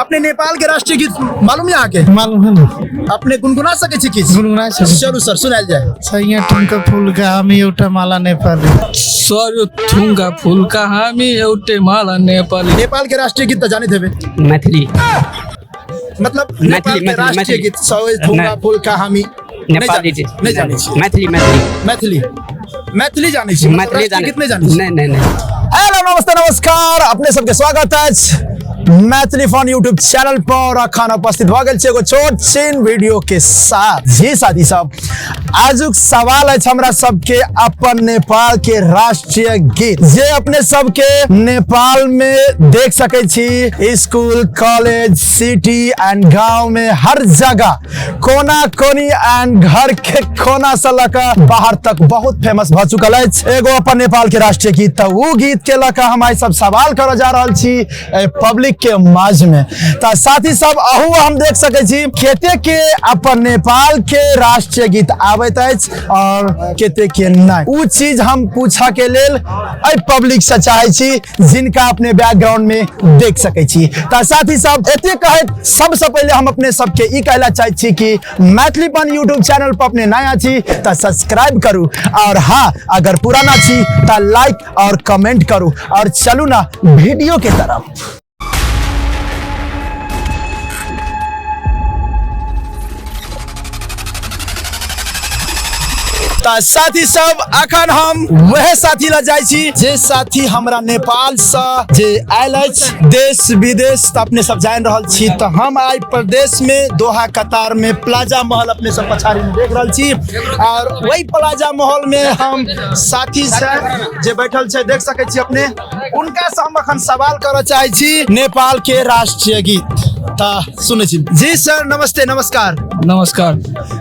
अपने नेपाल के राष्ट्रीय गीत मालूम है अहाँके? मालूम है ना। अपने गुनगुना सकै छी किछु? गुनगुना सकै छी। चलू सर, सुनायल जाय। सैया ठुमका फुलका हामी एउटा माला नेपाली। सर थुङ्गा फुलका हामी एउटै माला नेपाली। नेपाल के राष्ट्रीय गीत तऽ जानैत हेबै? मैथिली। मतलब नेपाल के मैथिली, राष्ट्रीय मैथिली। गीत सबै थुङ्गा नहि। फुलका हामी नहि नेपाली। नहि जानै छी। मैथिली, मैथिली। मैथिली, मैथिली जानै छी, मतलब मैथिली राष्ट्रीय जानै गीत नहि जानै छी? नहीं नहीं नहीं। हेलो, नमस्ते, नमस्कार, अपने सबके स्वागत अछि मैथिली फन यूट्यूब चैनल पर। अखन उपस्थित भऽ गेल छै एगो छोट छिन वीडियो के साथ। जी साथी सब, आजुक सवाल अछि हमरा सबके अपन नेपाल के राष्ट्रीय गीत, जे अपने सबके नेपाल में देख सकै छी, स्कूल, कॉलेज, सिटी एंड गांव में हर जगह, कोना कोनी एंड घर के कोना से लऽ कऽ बाहर तक बहुत फेमस भऽ चुकल अछि एगो अपन नेपाल के राष्ट्रीय गीत। तऽ ओ गीत के लऽ कऽ हम आइ सब सवाल करऽ जा रहल छी पब्लिक के माझ में। तऽ साथी सब, अहू हम देख सकै छी कते के अपन नेपाल के राष्ट्रीय गीत आबैत अछि और कते के नहि। ओ चीज हम पूछऽ के लेल एहि पब्लिक से चाहै छी, जिनका अपने बैकग्राउंड में देख सकै छी। तऽ साथी सब, एते कहैत सबसे पहले हम अपने सबके ई कहला चाहै छी कि मैथिली पन यूट्यूब चैनल पर अपने नया छी तऽ सब्सक्राइब करू, और हाँ, अगर पुराना छी तऽ लाइक और कमेंट करू। और चलू ना वीडियो के तरफ। तऽ साथी सब, अखन हम वह साथी लग जाइ छी जे साथी हमरा नेपाल से जे आयल अछि। देश विदेश तऽ अपने सब जानि रहल छी। तऽ हम आइ प्रदेश में दोहा कतार में प्लाजा महल अपने सब पछाड़ी में देख रहल छी, और वही प्लाजा महल में हम साथी से जे बैठल छै, देख सकै छी अपने, उनका से हम अखन सवाल करऽ चाहै छी नेपाल के राष्ट्रीय गीत। तऽ सुनै छी। जी सर, नमस्ते, नमस्कार। नमस्कार।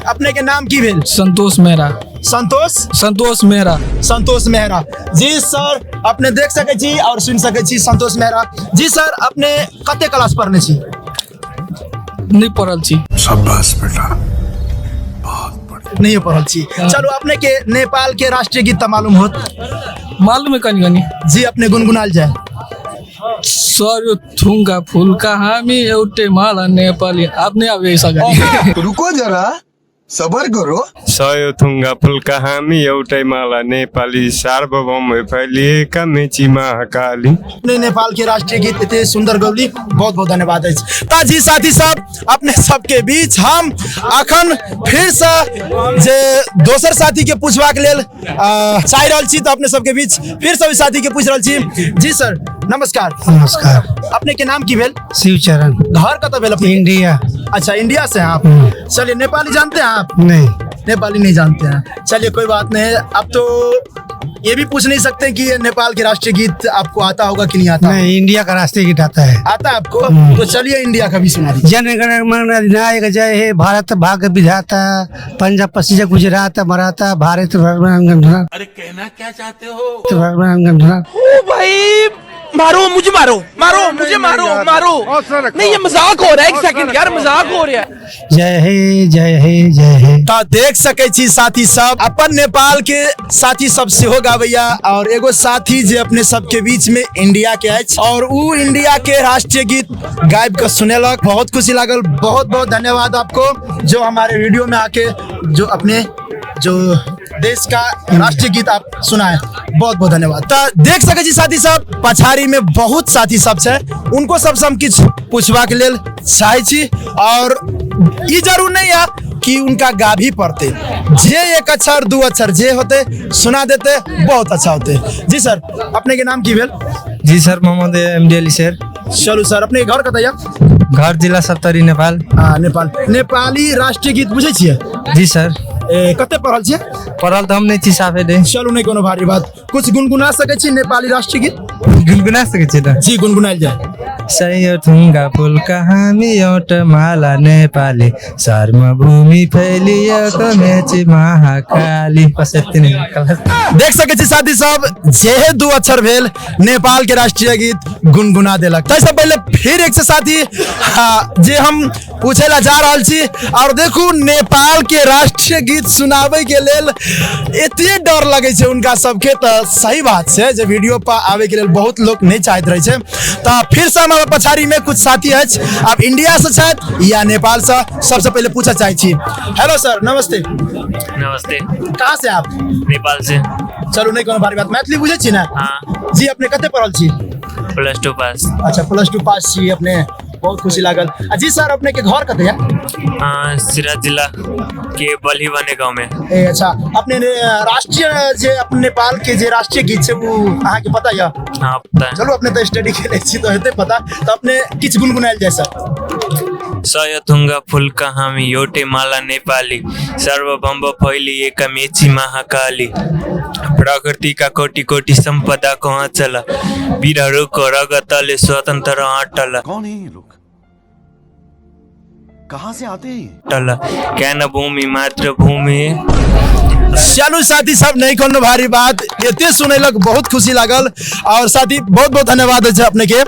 अपने के नाम की भेल? संतोष मेहरा। संतोष? संतोष मेहरा। संतोष मेहरा जी। सर, अपने देख सकै छी और सुनि सकै छी, संतोष मेहरा जी। सर, अपने कते क्लास पढ़ने छी? नहीं पढ़ल छी। शाबाश बेटा, बहुत बढ़िया। नहीं पढ़ल छी। चलो, अपने के नेपाल के राष्ट्रीय गीत तऽ मालूम होत? मालूम है कनी कनी। जी, अपने गुनगुनाल जाय। सर थुङ्गा फुलका हामी एउटै माला नेपाली। आप नहीं आवे ऐसा गाड़ी। रुको जरा, सबर करो। सयो थुङ्गा फुल्का हामी एउटै माला नेपाली, सार्वभौम फैलिएका मेची महाकाली। अपने नेपाल के राष्ट्रीय गीत इतने सुंदर गौली, बहुत बहुत धन्यवाद अछि। ता जी साथी सब, अपने सबके बीच हम अखन फिर से जे दोसर साथी के पूछबाक लेल चाहि रहल छी, तऽ अपने सबके बीच फिर से ओहि साथी के पूछ रहल छी। जी सर, नमस्कार। नमस्कार। अपने के नाम की भेल? शिवचरण। घर कतऽ भेल अपने? इंडिया। अच्छा, इंडिया से हैं आप। चलिए, नेपाली जानते हैं आप? नहीं। नेपाली नहीं जानते हैं, चलिए कोई बात नहीं। अब तो ये भी पूछ नहीं सकते कि ये नेपाल के राष्ट्रीय गीत आपको आता होगा कि नहीं आता। नहीं, इंडिया का राष्ट्रीय गीत आता है। आता है आपको? तो चलिए, इंडिया का भी सुना दीजिए। जन गण मन अधिनायक जय हे भारत भाग्य विधाता, पंजाब पश्चिम गुजरात मराठा, भारत। अरे कहना क्या चाहते हो? भाई, मारो मुझे, मारो, मारो मुझे, मारो, मारो। नहीं, ये मजाक हो रहा है। एक सेकंड यार, मजाक हो रहा है। जय हे, जय हे, जय हे। तऽ देख सकै छी साथी सब, अपन नेपाल के साथी सब सेहो गाबैया, और एगो साथी जे अपने सबके बीच में इंडिया के अछि और उ इंडिया के राष्ट्रीय गीत गाबि के सुनेलक, बहुत खुशी लागल। बहुत बहुत धन्यवाद आपको, जो हमारे वीडियो में आके जो अपने जो देश का राष्ट्रीय गीत आप सुनाए, बहुत बहुत धन्यवाद। तऽ देख सकै छी साथी सब, पछाड़ी में बहुत साथी सब छै, उनको सबसँ हम किछु पूछबाक लेल चाहै छी। और ई जरूर नहीं है कि उनका गाभी पड़ते, जे एक अक्षर दू अक्षर जे होते सुना देते, बहुत अच्छा होते। जी सर, अपने के नाम की भेल? जी sir, Mohammad M D Ali sir. चलू सर, अपने के घर कतऽ यऽ? घर जिला सप्तरी, नेपाल। हाँ, नेपाल। नेपाली राष्ट्रीय गीत बुझै छियै? जी सर। ए, कते पढ़ल छियै? पढ़ल तऽ हम नहि छी साफे दे। चलू, नहि कोनो भारी बात, कुछ गुनगुना सकै छी नेपाली राष्ट्रीय गीत? गुनगुना सकै छी तऽ। जी, गुनगुनायल जाय। सय थुङ्गा फुलका हामी एउटा माला नेपाली, भूमि फैलिएको मेची महाकाली। बस यति नै। देख सकै छी साथी सब, जे दू अक्षर भेल नेपाल के राष्ट्रीय गीत। गुनगुना देलक। ताहिसँ पहिले फिर एक से साथी जे हम पूछे ला जा रहल छी और देखू नेपाल के राष्ट्रीय गीत सुनाबै के लेल एते डर लगै छै उनका सबके। तऽ सही बात छै जे वीडियो पर आबै के लेल बहुत लोक नहि चाहैत रहै छै। तऽ फिर से हमारा पछाड़ी में कुछ साथी अछि, आप इंडिया से छथि या नेपाल से, सबसे पहिले पूछऽ चाहै छी। हेलो सर, नमस्ते। नमस्ते। कहाँ से आप? नेपाल से। चलू नहीं कोनो भारी बात, मैथिली बुझै छी ना? हाँ। जी, अपने कते पढ़ल छी? +2 पास। अच्छा, +2 पास छी अपने, बहुत खुशी लागल। आ जी सर, अपने के घर कते है? हाँ, सिरा जिला के बलही बने गांव में। ए अच्छा, अपने राष्ट्रीय जे अपने नेपाल के जे राष्ट्रीय गीत छै उ अहाँ के पता या? हाँ, पता है। चलू अपने तो स्टडी केने छी तो हेतै पता। तो अपने किछ गुनगुनायल जाय सर। सय थुंगा फुलका हामी एउटै माला नेपाली, सार्वभौम फैलिएका मेची महाकाली, प्रकृतिका कोटि कोटि सम्पदाको अञ्चल, वीरहरूको रगतले स्वतन्त्र अटल। कौन है ये लोग, कहाँ से आते हैं? अटल ज्ञान भूमि मातृभूमि। चलू साथी सब, नहीं कोनो भारी बात, एते सुनेलक बहुत खुशी लागल। और साथी बहुत बहुत धन्यवाद है अपने के।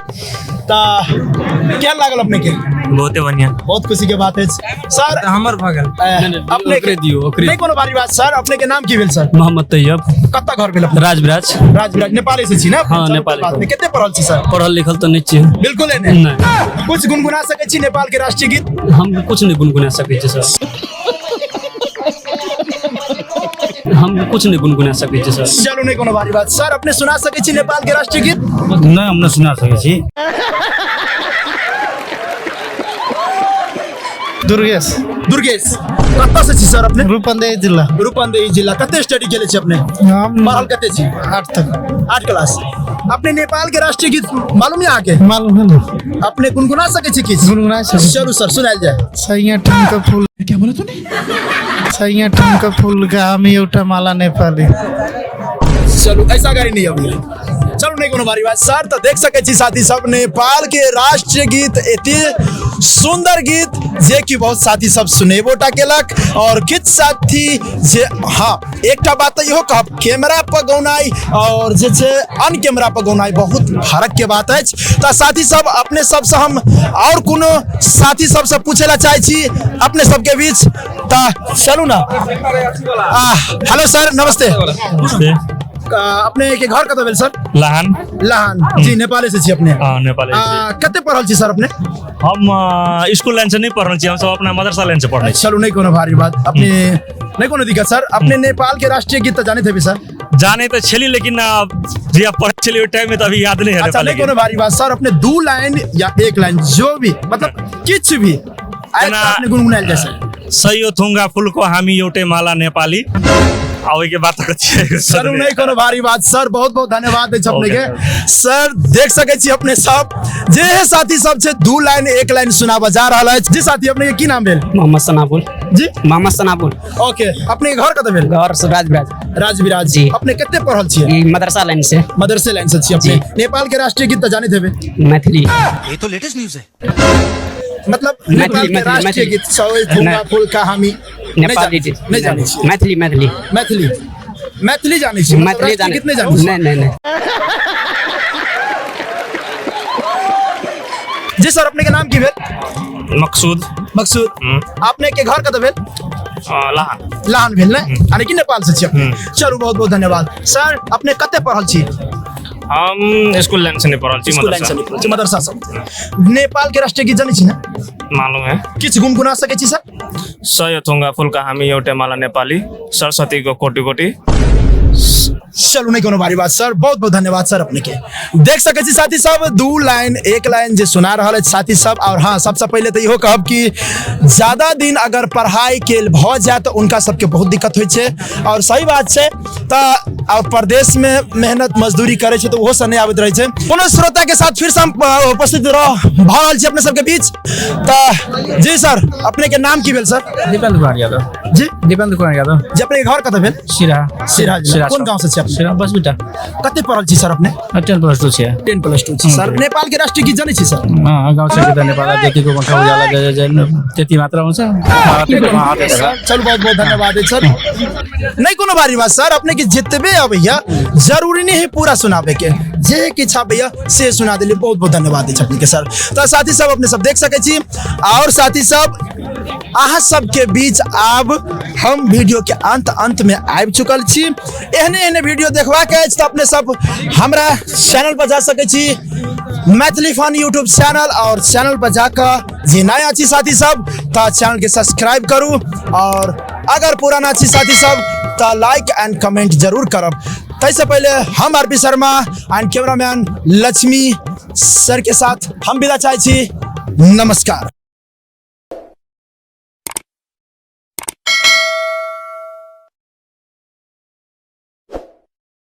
ता केहन लागल अपने के? बहुते बढ़िया। बहुत खुशी के बात है सर। हमर भगल अपने ओकरे दियौ, ओकरे। नहीं कोनो भारी बात सर। अपने के नाम की भेल सर? मोहम्मद तैयब। कतऽ घर भेल अपने? राजविराज। राजविराज, नेपाली से छी ना? हाँ, चलू, नेपाली। बात नहीं। कते पढ़ल छी सर? पढ़ल लिखल तऽ नहि छियै। बिल्कुल नहीं। नहि। कुछ गुनगुना सकै छी नेपाल के राष्ट्रीय गीत? हम कुछ नहि गुनगुना सकै छी सर। हम कुछ नहीं गुनगुना सकै छी सर। चलू नहीं कोनो भारी बात सर। अपने सुना सकै छी नेपाल के राष्ट्रीय गीत? नहीं, हम नहीं सुना सकै छी। दुर्गेश। दुर्गेश, कतऽ से छी सर अपने? रूपन्देही जिला। रूपन्देही जिला। कते स्टडी केले छी अपने? हम पढ़ल कते छी? 8 तक। 8 क्लास। अपने नेपाल के राष्ट्रीय गीत मालूम है अहाँके? मालूम है ना। अपने गुनगुना सकै छी किछु? गुनगुना सकै छी। चलू सर, सुनायल जाय। सैया ठुमका फूल। क्या बोला तूने? सैया ठुमका फूल का हामी एउटा माला नेपाली। चलू ऐसा गाड़ी नहीं अभी। चलू नहीं कोनो भारी बात सर। तो देख सकै छी साथी सब, नेपाल के राष्ट्रीय गीत एते सुंदर गीत जे कि बहुत साथी सब सुनेबो टा केलक। और किछु साथी जे हाँ एकटा बात तऽ इहो कहब, कैमरा पर गौनाइ और जे छै अन कैमरा पर गौनाइ बहुत फर्क के बात अछि। तऽ साथी सब, अपने सबसँ हम और कोनो साथी सबसँ पूछे ला चाहै छी अपने सबके बीच, तऽ चलू ना। हेलो सर, नमस्ते। नमस्ते। अपने के घर कतऽ भेल सर? लाहान। लाहान जी, नेपाले से छी अपने? हाँ, नेपाले से। कते पढ़ल छी सर अपने? हम स्कूल लाइन से नहीं पढ़ल छी, हम सब अपना मदरसा लाइन से पढ़ने छी। चलू नहीं कोनो भारी बात, अपने नहीं कोनो दिक्कत सर। अपने नेपाल के राष्ट्रीय गीत तो जानते हेबै सर? जाने तो छली, लेकिन जे आप पढ़े छली ओहि टाइम में तो अभी याद नहीं है। अच्छा, नेपाली नहीं कोनो गीत। भारी बात सर। अपने 2 लाइन या 1 लाइन जो भी, मतलब किछु भी आयल जेना अपने गुनगुनायल जाय सर। सही थुंगा फुलको हामी एउटै माला नेपाली। आ ओहिके बाद तऽ कथी चलू नहीं कोनो भारी बात सर, बहुत बहुत धन्यवाद अछि अपने के सर। देख सकै छी अपने सब जे साथी सब छै 2 लाइन 1 लाइन सुनाबऽ जा रहल अछि। जी साथी, अपने के की नाम भेल? मोहम्मद सनाबुल। जी, मोहम्मद सनाबुल। ओके, अपने के घर कतऽ भेल? घर से राजविराज। राजविराज जी। अपने कते पढ़ल छियै? ई मदरसा लाइन से। मदरसे लाइन से छी अपने। जी। नेपाल के राष्ट्रीय गीत तऽ जानैत हेबै? मैथिली। ये तो लेटेस्ट न्यूज है। मतलब मैथिली, नेपाल के मैथिली, राष्ट्रीय मैथिली। गीत सबै थुंगा नहीं। फूल का हामी नेपाली जी। नहीं जानै छी। मैथिली, मैथिली। मैथिली, मैथिली जानै छी। मतलब मैथिली राष्ट्रीय जानै गीत नहीं जानै छी। नहीं, नहीं, नहीं। जी सर, अपने के नाम की भेल? मकसूद। मकसूद। अपने के घर कतऽ भेल? लाहान। लाहान भेल ने? यानी कि नेपाल से छी अपने। चलू बहुत बहुत धन्यवाद सर। अपने कते पढ़ल छी? हम स्कूल लाइन से नहीं पढ़ल छी, स्कूल लाइन से मदरसा। नहीं पढ़ल छी, मदरसा से। नेपाल के राष्ट्रीय गीत जानै छी ना? मालूम है। किछु गुनगुना सकै छी सर? सय थुंगा फुलका हामी एउटै माला नेपाली, सरस्वतीको कोटि कोटि। चलू नहीं कोनो भारी बात सर, बहुत बहुत धन्यवाद सर अपने के। देख सकै छी साथी सब, 2 लाइन 1 लाइन जे सुना रहल अछि साथी सब। और हाँ, सबसे पहिले तऽ इहो कहब कि ज्यादा दिन अगर पढ़ाई के भऽ जाय तऽ उनका सबके बहुत दिक्कत होइ छै। और सही बात छै, तऽ और प्रदेश में मेहनत मजदूरी करै छै तऽ ओहो से नहि आबैत रहै छै। कोनो श्रोता के साथ फिर से हम उपस्थित भऽ रहल छी अपने सबके बीच। तऽ जी सर, अपने के नाम की भेल सर? दीपेंद्र कुमार यादव। जी, दीपेंद्र कुमार यादव। जी, अपने के घर कतऽ भेल? सिराहा। सिराहा जिला। सिराहा। कोन गाँव से छी अपने? सिराहा बसबिटा। कते पढ़ल छी सर अपने? 10+2 छियै। 10+2 छी सर। नेपाल के राष्ट्रीय गीत जानै छी सर? हाँ, गाउँ से गीत नेपाल जतिको पंखा उजाला जय जय जय त्यति मात्र आउँछ। सर, चलू बहुत बहुत धन्यवाद सर। नहीं कोनो भारी बात सर, अपने के जितबे अबैया, जरूरी नहीं है पूरा सुनाबे के, जे के इच्छा अबैया से सुना देली। बहुत बहुत धन्यवाद दै छी अपने के सर। तऽ साथी सब अपने सब देख सकै छी, और साथी सब अहाँ सबके बीच आब हम वीडियो के अंत अंत में आबि चुकल छी। एहने एहने वीडियो देखबाक अछि तऽ अपने सब हमरा चैनल पर जा सकै छी, मैथिली फन यूट्यूब चैनल, और चैनल पर जाकऽ जे नया छी साथी सब तऽ चैनल के सब्सक्राइब करू, और अगर पुराना छी साथी सब तऽ लाइक एंड कमेंट जरूर करब। ताहिसँ पहिले हम R P Sharma and cameraman Lakshmi sir के साथ हम विदा चाहै छी। नमस्कार।